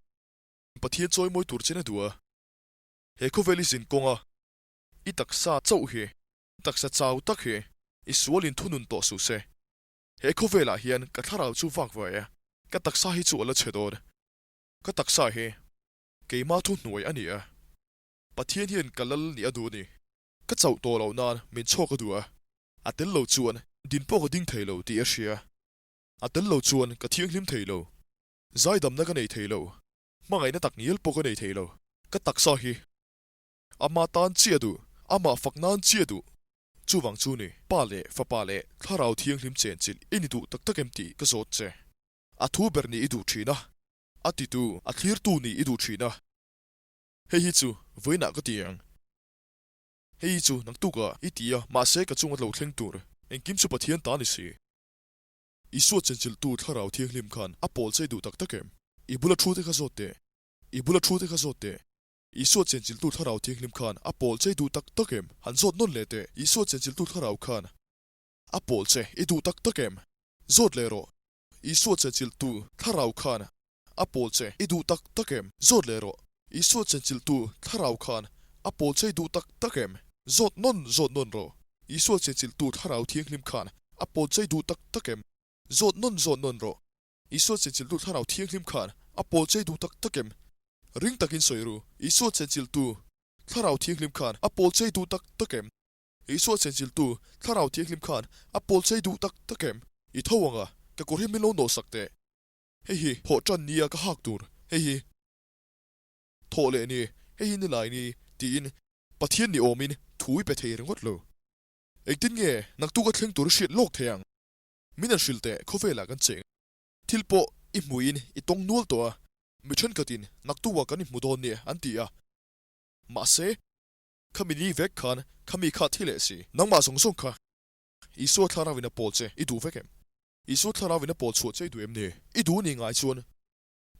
Pathian chawimawi tur chen a duh a. He khawvel i zin kawnga i taksa chauh hi, taksa chau tak hi, i sualin thunun tawh suh se. He khawvelah hian ka thlarau chu vak ve e, ka taksa hi chu a la chhe dawn. Ka taksa hi keima thuhnuai a ni a, Pathian hian ka lal nih a duh a ni. Ka chauh tawh loh nan min chhawk a duh a, a tel lo chuan din pawh ka ding thei lo tih a hria. A tel lo chuan ka thianghlim thei lo, zaidamna ka nei thei lo, hmangaihna tak ngial pawh ka nei thei lo. Ka taksa hi amah tan chiah duh, amah fak nan chiah duh. Chuvang chu ni, Pa leh Fapa leh Thlarau Thianghlim chenchilh i ni duh tak tak em tih ka zawt che. A thu ber nih i duh thin a, a titu, a thlirtu nih i duh thin a. Hei hi chu vawiinah ka ti ang. Hei hi chu naktukah i ti a, mahse ka chunga lo thleng tur engkim chu Pathian ta ni si. Isua chenchilhtu Thlarau Thianghlim khan a pawl chei duh tak tak em? I bula thu te kha zawt teh. I bula thu te kha zawt teh. Isua chenchilhtu Thlarau Thianghlim khan a pawl chei duh tak tak em? Han zawt nawn leh teh. Isua chenchilhtu Thlarau khan a pawl che i duh tak tak em? Zawt leh rawh. Isua chenchilhtu Thlarau khan a pawl che i duh tak tak em? Zawt leh rawh. Isua chenchilhtu Thlarau khan a pawl che i duh tak tak em? Zawt nawn zawt nawn rawh. Isua chenchilhtu Thlarau Thianghlim khan a pawl che i duh tak tak em? Zawt nawn zawt nawn rawh. Isua chenchilhtu Thlarau Thianghlim khan a pawl che i duh tak tak em? Ring takin sawi ru. Isua chenchilhtu Thlarau Thianghlim khan a pawl che i duh tak tak em? Isua chenchilhtu Thlarau Thianghlim khan a pawl che i duh tak tak em? I tho ang a, ka kawr hi min lo nawhsak teh. Hei hi thawh tan nia ka hak tur, hei hi thawh leh ni, hei hi nilai ni tiin Pathian ni awmin thu i pe thei ringawt lo. Engtin nge naktuk a thleng tur i hriat lawk thei ang? Min an hrilh teh khawvelah kan cheng. Thil pawh i hmuhin i tawng nual tawh a, mi thenkhatin naktukah kan inhmu dawn nia an ti a. Mahse, khami ni vek khan khami kha thi leh si. Nangmah zawng zawng kha Isua thlarauin a pawl che i duh vek em? Isua thlarauin a pawl chhuah che i duh em ni? I duh ni ngai chuan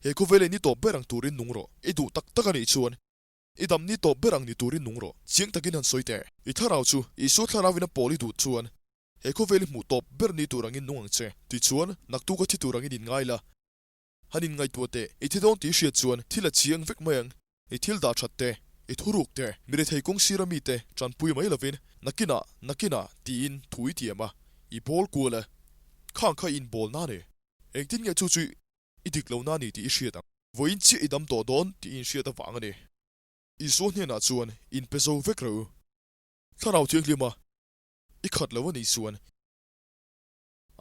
he khawvel ni tawp ber ang turin nung rawh. I duh tak tak a nih chuan i dam ni tawp ber ang ni turin nung rawh. Chiang takin han sawi teh. I thlarau chu Isua thlarauin a pawl i duh chuan he khawvel i hmuh tawp ber ni tur angin nung ang che. Tichuan, naktuk a thi tur angin inngai la. Han inngaihtuah teh. I thi dawn tih i hriat chuan thil a chiang vek mai ang. I thil dah that te, i thuruk te, mi rethei kawng sira mite tanpui mai lovin nakinah, nakinah tiin thu i tiam a, i bawl kual a, khang kha i inbawl na ni. Engtin nge chu chu i dik lo na ni tih i hriat ang. Vawiin chiah i dam tawh dawn tih i inhriat avang a ni. Isua hnenah chuan inpe zo vek rawh u. Thlarau Thianghlima i khat lo a nih chuan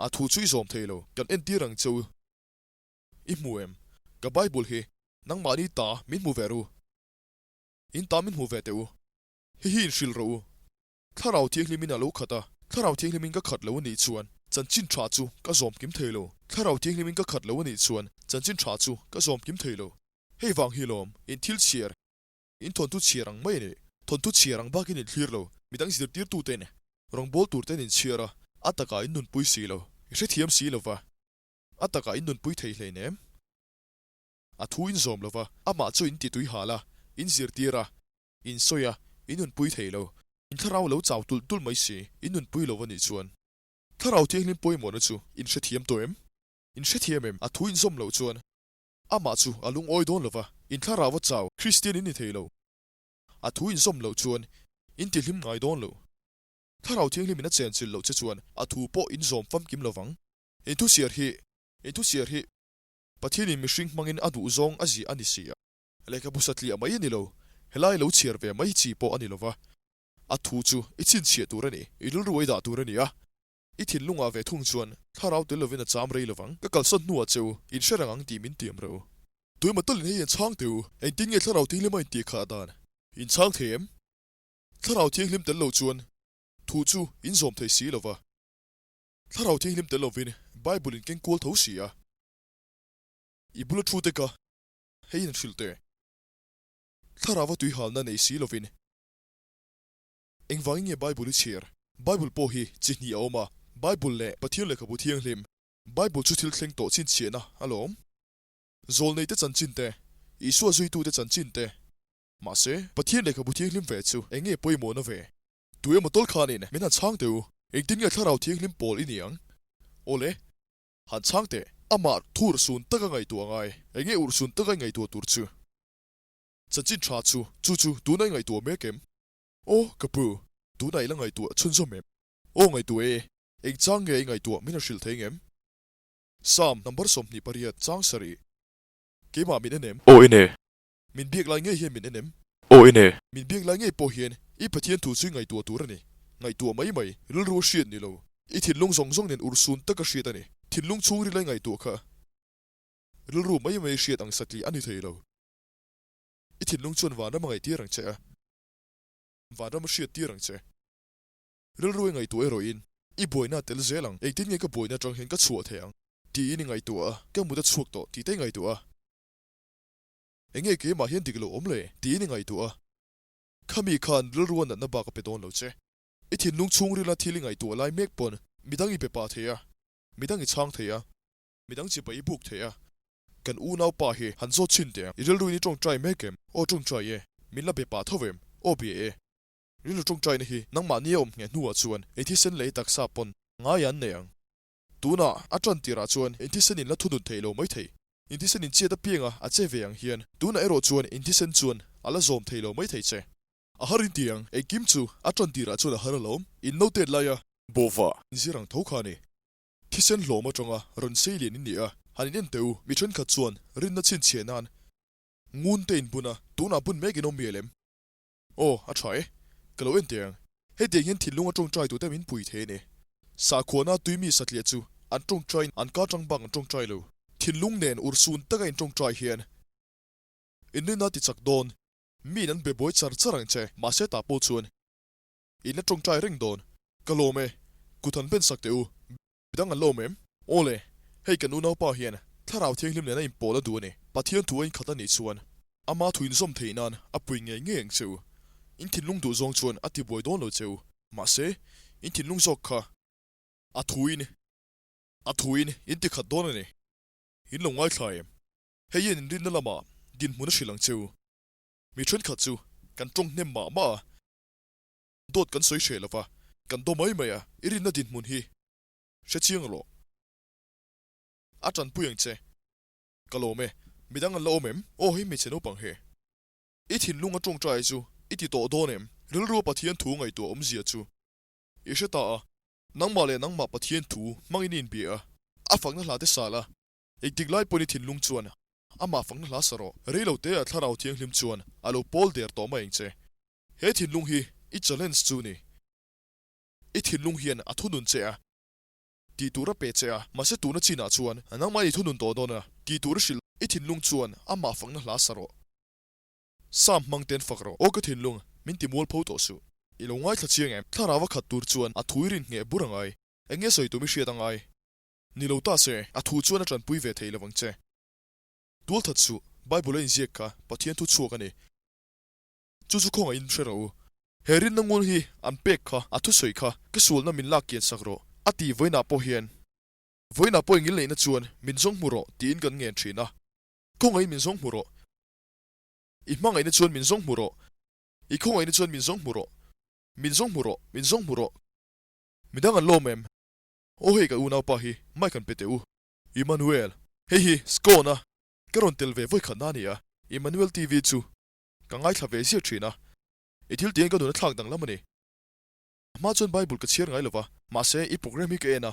a thu chu i zawm thei lo. Kan entir ang che u. I hmu em? Ka Bible hi nangmahni ta min hmu ve ru. In ta min hmu ve teh u. Hei hi inhrilh rawh u. Thlarau Thianghlimin a lo khat a, Thlarau Thianghlimin ka khat lo a nih chuan. Chanchin tha chu ka zawm kim thei lo. Thlarau Thianghlimin ka khat lo a nih chuan chanchin tha chu ka zawm kim thei lo. Hei vang hi lawm, in thil chhiar, in thawnthu chhiar ang mai a ni. Thawnthu chhiar ang bakin in thlir lo. Midang zirtirtuten rawngbâwl turten in chhiar a, a takah in nunpui si lo. I hrethiam si lo va, a takah in nunpui thei hleinem. A thu in zawm lo va, amah chu in titui hal a, in zirtir a, in sawi a, in nunpui thei lo. In thlarau lo chau tulh tulh mai si, in nunpui lo a nih chuan. Thlarau Thianghlim pawimawhna chu in hrethiam tawh em? In hrethiam em? A thu in zawm loh chuan amah chu a lungawi dawn lo va, in thlarau a chau Kristian in ni thei lo. A thu in zawm loh chuan in tihlim ngai dawn lo. Thlarau Thianghlim in a chenchilh loh che chuan a thu pawh in zawm famkim lo vang. In thusiar hi, in thusiar hi Pathianin mihring hmangin a duh zawng a ziah a ni si a. Lehkhabu satliah mai a ni lo, helai lo chhiar ve mai chi pawh a ni lo va. A thu chu i chhinchhiah tur a ni, i rilru ei dah tur a ni a. I thinlungah ve thung chuan thlarau tel lovin a cham rei lovang. Ka kalsawn hnuah che u, in hre reng ang tih min tiam reuh. Tuima talin hei an chhang teh u, engtin nge thlarau thianghlim a intih khah dan? In chhang thei em? Thlarau thianghlim tel lo chuan thu chu in zawm thei si lova. Thlarau thianghlim tel lovin Bible in keng kual tho si a. I bula thu te ka hei in hrilh teh. Thlarau a tuihalna nei si lovin. Engvangin nge Bible i chhiar? Bible pawh hi chi hnih a awm a, Bible leh Pathian Lehkhabu Thianghlim. Bible chu thil thleng tawh chhinchhiahna a lawm. Zawlneite chanchin te, Isua zuitute chanchin te. Mahse, Pathian Lehkhabu Thianghlim ve chu eng nge pawimawhna ve? Tu emaw tawl khanin min han chhang teh u, engtin nge Thlarau Thianghlim pawl i ni ang? Awle, han chhang teh. Amah thu urhsun taka ngaihtuah ngai. Eng nge urhsun taka i ngaihtuah tur chu? Chanchin tha chu, chu chu tuna i ngaihtuah mek em? Aw, ka pu, tuna i la ngaihtuah chhunzawm em? Aw ngaihtuah e, eng chang nge i ngaihtuah min han hrilh thei ngem? Psalm number 28 chang sarih. Keimah min en em? Aw en e. Min biak lai ngei hian min en em? Aw en e. Min biak lai ngei pawh hian i Pathian thu chu i ngaihtuah tur a ni. Ngaihtuah mai mai, rilru a hriat ni lo. I thinlung zawng zawng nen urhsun taka hriat a ni. Thinlung chhungril a i ngaihtuah kha rilru mai mai hriat ang satliah a ni thei lo. I thinlung chuan vanram a ngaihtir ang che a, vanram a hriattir ang che. Rilru i ngaihtuah erawhin i buaina a tel zel ang, engtin nge ka buaina atang hian ka chhuah thei ang tiin i ngaihtuah a, ka mut a chhuak tawh tih te i ngaihtuah a, eng nge keimah hian dik lo awm le tiin i ngaihtuah a, khami khan rilru a natna bak a pe dawn lo che. I thinlung chhungrila thil i ngaihtuah lai mek pawn midang i pe pah thei a, midang i chhang thei a. Midang chipai i buk thei a. Kan unau pa hi han zawt chhin teh ang. I rilru in i tawngtai mek em? Aw tawngtai e. Min la be pah tho em? Aw bia e. Rilru tawngtaina hi nangmahni a awm ngheh hnuah chuan ei thisen leh ei taksa pawn ngai an nei ang. Tunah a tan tirah chuan in thisen in la thunun thei lo mai thei. In thisen in chiat apianga a che ve ang hian tunah erawh chuan in thisen chuan a la zawm thei lo mai thei che. A har in ti ang. Engkim chu a tan tirah chuan a har alawm. In note laia. Bawva. Zir ang tho kha a ni. Thisen hlawm atanga rawn sei lian in ni a, han in en teh u, mi thenkhat chuan rinna chhinchhiah nan ngun te in bun a, tunah bun mek in awm mial em? Aw, a tha e, ka lo en teh ang. Hetiang hian thinlung a tawngtai tute min pui thei a ni. Sakhuana tui mi satliah chu an tawngtaiin an ka tang bak an tawngtai lo. Thinlung nen urhsun taka in tawngtai hian in rinna ti chak dawn, miin an be buai char char ang che, mahse tah pawh chuan In la tawngtai reng dawn. Ka lawm e, kut han ben sak teh u. Midang an la awm em? Aw le, hei kan unaupa hian Thlarau Thianghlim nen a inpawl a duh a ni. Pathian thu a inkhat a nih chuan ama thu inzawm theih nan a pui ngei ngei ang che u. In thinlung duh zawng chuan a tibuai dawn lo che u. Mahse, in thinlung zawk kha a thuin a thuin in tikhat dawn a ni. In lo ngaithla em? Hei hian inrinna lamah dinhmun a hrilh ang che u. Mi thenkhat chu kan tawng hnem mah mah a. Dawt kan sawi hreh lova, kan daw mai mai a, i rinna dinhmun hi hre chiang rawh. A tanpui ang che. Ka lawm e, midang an la awm em? Aw hei hmeichhe naupang he. I thinlung a tawngtai chu i ti tawh dawn em? Rilru a Pathian thu ngaihtuah awmzia chu i hre ta a, nangmah leh nangmah Pathian thu hmangin i inbia a, a fakna hla te sal a, engtik lai pawn i thinlung chuan amah fakna hla sa rawh. Reilote a Thlarau Thianghlim chuan a lo pawl der tawh mai ang che. He thinlung hi i challenge chu ni. I thinlung hian a thunun che a, tih tur a pe che a, mahse tuna chinah chuan nangmah i thunun tawh dawn a, tih tur i hrilh. I thinlung chuan amah fakna hla sa rawh. Sam hmang ten fak rawh. Aw ka thinlung, min ti mualpho tawh suh. I lo ngaithla chiang em? Thlarau a khat tur chuan a thui rin ngheh bur a ngai. Eng nge sawi tum i hriat angai? Ni lo ta se, a thu chuan a tanpui ve thei lovang che. Tualthat suh, Bible a inziak kha Pathian thu chhuak a ni. Chu chu khawngaihin hre rawh u. He rinna ngun hi an pek kha, a thusawi kha, ka sualna min lak kian sak rawh, a ti vawiinah pawh hian. Vawiinah pawh ingilneihna chuan min zawng hmu rawh tiin kan ngen thin a. Khawngaihin min zawng hmu rawh. I hmangaihna chuan min zawng hmu rawh. I khawngaihna chuan min zawng hmu rawh. Min zawng hmu rawh, min zawng hmu rawh. Midang an lawm em? Aw hei ka unaupa hi mic an pe teh u. Emmanuel, hei hi Scone a ka rawn tel ve vawikhatna a ni a. Emmanuel TV chu ka ngaithla ve ziah thin a, i thil tiang ka nun a thlak danglam a ni. A hma chuan Bible ka chhiar ngai lo va, mahse i program hi ka en a.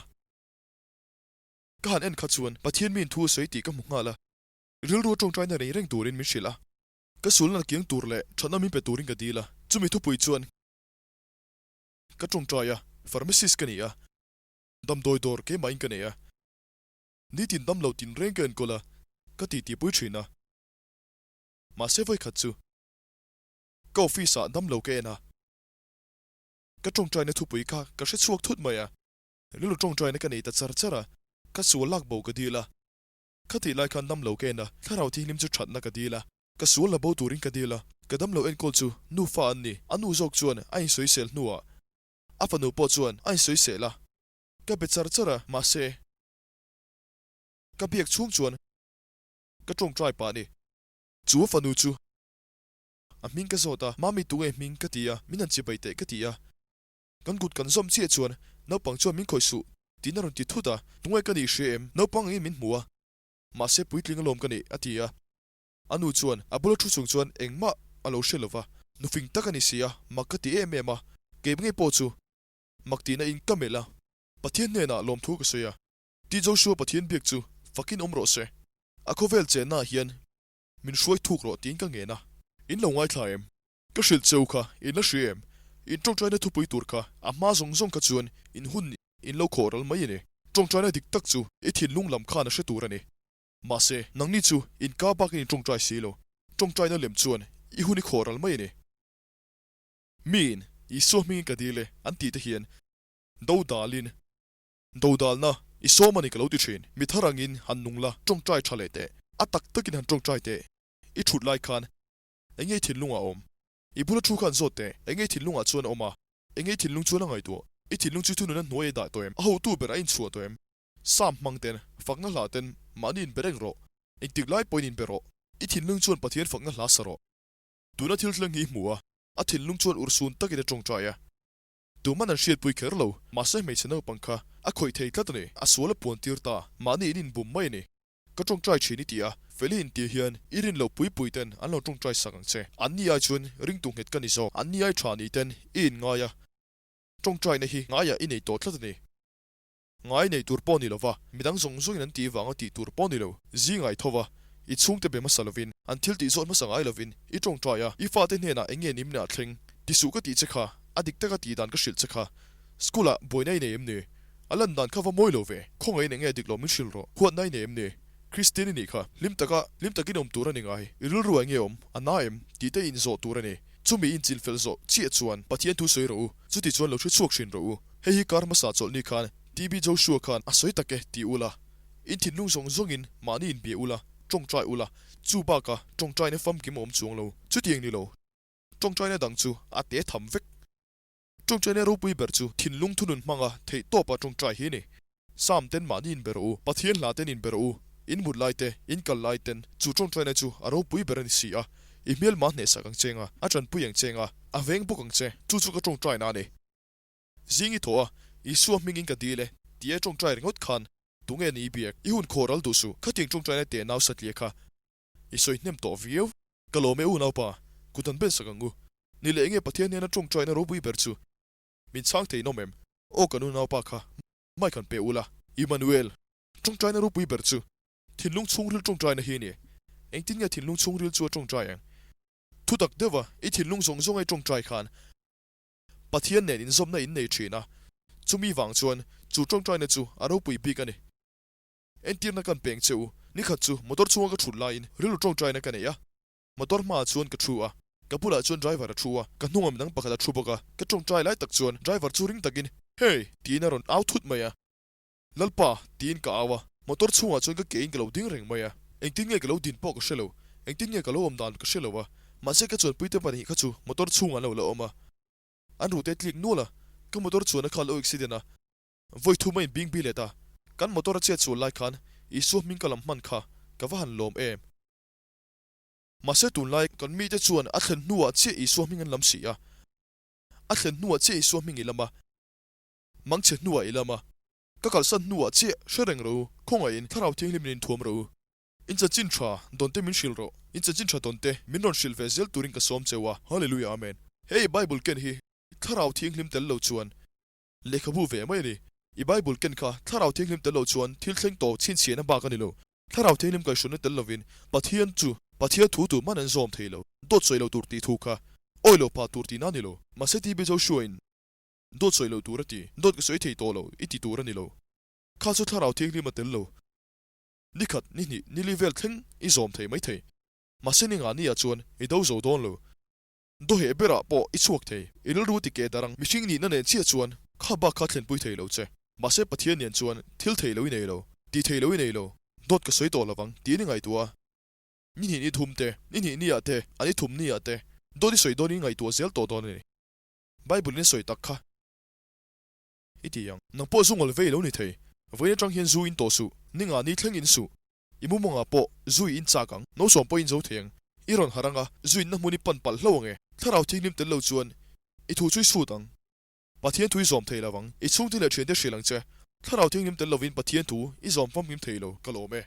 Ka han en kha chuan Pathian miin thu a sawi tih ka hmu nghal a, rilru a tawngtaina reng reng turin min hrilh a. Ka sulna kiang tur leh thatna min pe turin ka dil a, chumi thupui chuan ka tawngtai a, pharmacist ka ni a, damdawi dawr keimahin ka nei a, nitin damlo tinreng ka enkawl a, ka titipui thin a. Mahse vawikhat chu ka office ah damlo ka en a, ka tawngtaina thupui kha ka hre chhuak thut mai a, rilru tawngtaina ka nei ta char char a, ka sual lak bo ka dil a, khatih lai khan damlo ka en a, thlarau thianghlim chu thatna ka dil a, ka sual la bo turin ka dil a, ka damlo enkawl chu nufa an ni, a nu zawk chuan a insawisel hnuah a fanu pawh chuan a insawisel a, ka be char char a, mahse ka biak chhung chuan ka tawngtai pah a ni. Chu a fanu chu a hming ka zawt a, Mami tunge hming ka ti a, min han chibai teh ka ti a. Kan kut kan zawm chiah chuan naupang chuan min khawih suh tiin a rawn ti thut a, tunge ka nih hria em, naupang angin min hmu a, mahse puitling alawm ka nih a ti a. A nu chuan a bula thu chung chuan engmah a lo hre lova, nufing tak a ni si a, mak ka ti em em a, kei ngei pawh chu mak tihna in ka melh a. Pathian hnenah lawmthu ka sawi a, Ti Joshua Pathian biak chu fakin awm rawh se. A khawvel chennaah hian min hruai thuk rawh tiin ka ngen a. In lo ngaithla em? Ka hrilh cheu kha in la hria em? In tawngtaina thupui tur kha a hma zawng zawng kha chuan in hun in lo khawh ral mai a ni. Tawngtaina dik tak chu i thinlung lam khan a hre tur a ni. Mahse, nangni chu in ka bakin in tawngtai si lo. Tawngtaina lem chuan i hun i khawh ral mai a ni. Miin Isua hmingin ka dil e an tih te hian do dalin Dodalna, i sawm a ni ka lo ti thin. Mi thar angin han nung la, tawngtai tha leh teh. A tak takin han tawngtai teh. I thut lai khan eng nge i thinlungah a awm? I bula thu khan zawt teh. Eng nge i thinlungah chuan a awm a? Eng nge i thinlung chuan a ngaihtuah? I thinlung chu thununa hnuai a dah tawh em? A hotu ber a inchhuah tawh em? Sam hmang ten, fakna hla ten mahni inbe reng rawh. Engtik lai pawhin inbe rawh. I thinlung chuan Pathian fakna hla sa rawh. Tuna thil thleng hi i hmu a, a thinlung chuan urhsun takin a tawngtai a. Tuman an hriatpui kher lo, mahse hmeichhe naupang kha a khawih thei tlat a ni. A sual a puan tir ta, mahni in inbum mai a ni. Ka tawngtai thin i ti a, Feli inti hian i rin loh pui pui ten an lo tawngtai sak ang che. Anni ai chuan ringtu nghet ka ni zawk, anni ai tha ni ten i inngai a, tawngtaina hi ngaiah i nei tawh tlat a ni. Ngai nei tur pawh ni lova, midang zawng zawngin an tih vanga tih tur pawh ni lo. Zingai tho va, i chhungte be hmasa lovin, an thil tih zawt hmasa ngai lovin, i tawngtai a, i fate hnenah eng nge nimnah thleng ti suh ka tih che kha, a dik taka tih dan ka hrilh che kha. School-ah buaina i nei em ni? A lan dan kha va mawi lo ve. Khawngaihin eng nge dik lo min hrilh rawh. Huatna i nei em ni? Kristian i nih kha. Hlim taka, hlim takin awm tur a ni ngai. I rilru ah eng nge awm? A na em? Tih te i inzawh tur a ni. Chumi i inchilhfelh zawh chiah chuan Pathian thu sawi rawh u. Chuti chuan lo hre chhuak thin rawh u. Hei hi kar hmasa chawlhni khan TB Joshua khan a sawi tak e ti ula, in thinlung zawng zawngin mahni inbia ula, tawngtai ula, chu baka tawngtaina famkim a awm chuang lo. Chutiang ni lo, tawngtaina dang chu a te tham vek. Tawngtaina ropui ber chu thinlung thunun hmanga theih tawpa tawngtai hi a ni. Sam ten mahni inbe rawh u, Pathian hla ten inbe rawh u, in mut lai te, in kal lai ten, chu tawngtaina chu a ropui ber a ni si a, i hmelma hnehsak ang che nga, a tanpui ang che nga, a veng bawk ang che, chu chu ka tawngtaina a ni. Zing i thaw a, Isua hmingin ka dil e, ti e tawngtai ringawt khan, tunge ni i biak? I hun khaw ral duh suh, khatiang tawngtaina teh nau satliah kha i sawi hnem tawh viau. Ka lawm e unaupa, kut an ben sak ang u. Ni leh enge Pathian hnena tawngtaina ropui ber chu min chhang thei nawm em? Aw kan unaupa kha mic han pe ula. Immanuel, tawngtaina ropui ber chu thinlung chhungril tawngtaina hi a ni. Engtin nge thinlung chhungril chu a tawngtai ang? Thutak deuha i thinlung zawng zawnga i tawngtai khan Pathian nen inzawmna in nei thin a, chumi vang chuan chu tawngtaina chu a ropui bik a ni. Entirna kan peng che u, nikhat chu motor chhunga ka thut laiin rilru tawngtaina ka nei a, motor hmaah chuan ka thu a, ka bulah chuan driver a thu a, ka hnungah midang pakhat a thu bawk a, ka tawngtai lai tak chuan driver chu ring takin. Hey! tiin a rawn au thut mai a. Lalpa! tiin ka au a, motor chhungah chuan ka ke in ka lo ding reng mai a. Engtin nge ka lo din pawh ka hre lo, engtin nge ka lo awm dan ka hre lo a, mahse ka chuanpuite pahnih kha chu motor chhungah an lo la awm a. An rute tlik nual a, ka motor chuan a kha lo accident a, vawi thum a inbing bi let a, kan motor a chet sual lai khan Isua hming ka lam hman kha ka va han lawm em. Mahse tunlai kan mite chuan a thlen hnuah chiah Isua hming an lam si a, a thlen hnuah chiah Isua hming i lam a, mangchhe hnuah i lam a, ka kalsan hnuah chiah hre reng rawh u, khawngaihin Thlarau Thianghlimin inthuam rawh u. In chanchin tha dawnte min hrilh rawh. In chanchin tha dawnte min rawn hrilh ve zel turin ka sawm cheu a. Hallelujah Amen. He i Bible ken hi Thlarau Thianghlim tel lo chuan lehkhabu ve mai a ni. I Bible ken kha Thlarau Thianghlim tel lo chuan thil thleng tawh chhinchhiahna bak a ni lo. Thlarau Thianghlim kaihhruaina tel lovin Pathian chu Pathian thu tur man an zawm thei lo. Dawt sawi lo tur tih thu kha awi lo pah tur tihna a ni lo. Mahse TB Joshua in dawt sawi lo tur a ti. Dawt ka sawi thei tawh lo i ti tur a ni lo. Kha chu Thlarau Thianghlim a tel lo. Ni khat, ni hnih, ni li vel thleng i zawm thei mai thei. Mahse ni nga ni ah chuan i do zo dawn lo. Dawheh berah pawh i chhuak thei. I rilru ti keh dar ang. Mihring nihna nen chiah chuan kha bak kha thlenpui thei lo che. Mahse Pathian nen chuan thil thei lo i nei lo, tih thei lo i nei lo, dawt ka sawi tawh lovang tiin i ngaihtuah a. Ni hnih ni thum te, ni hnih ni ah te, a ni thum ni ah te dawt i sawi dawn in ngaihtuah zel tawh dawn a ni. Bible in a sawi tak kha. I ti ang. Nang pawh zu ngawl vei lo ni thei. Vawiin atang hian zu in tawh suh. Ni nga ni thleng in suh. I mumawngah pawh zu i in chak ang. No sawm pawh in zo thei ang. I rawn harh anga zu inna hmun i pan palh hlo ang e. Thlarau thianghlim tel lo chuan i thu chu i sut ang. Pathian thu i zawm thei lo ang. I chhungte leh thiante hrilh ang che. Thlarau thianghlim tel lovin Pathian thu i zawm famkim thei lo. Ka lawm e.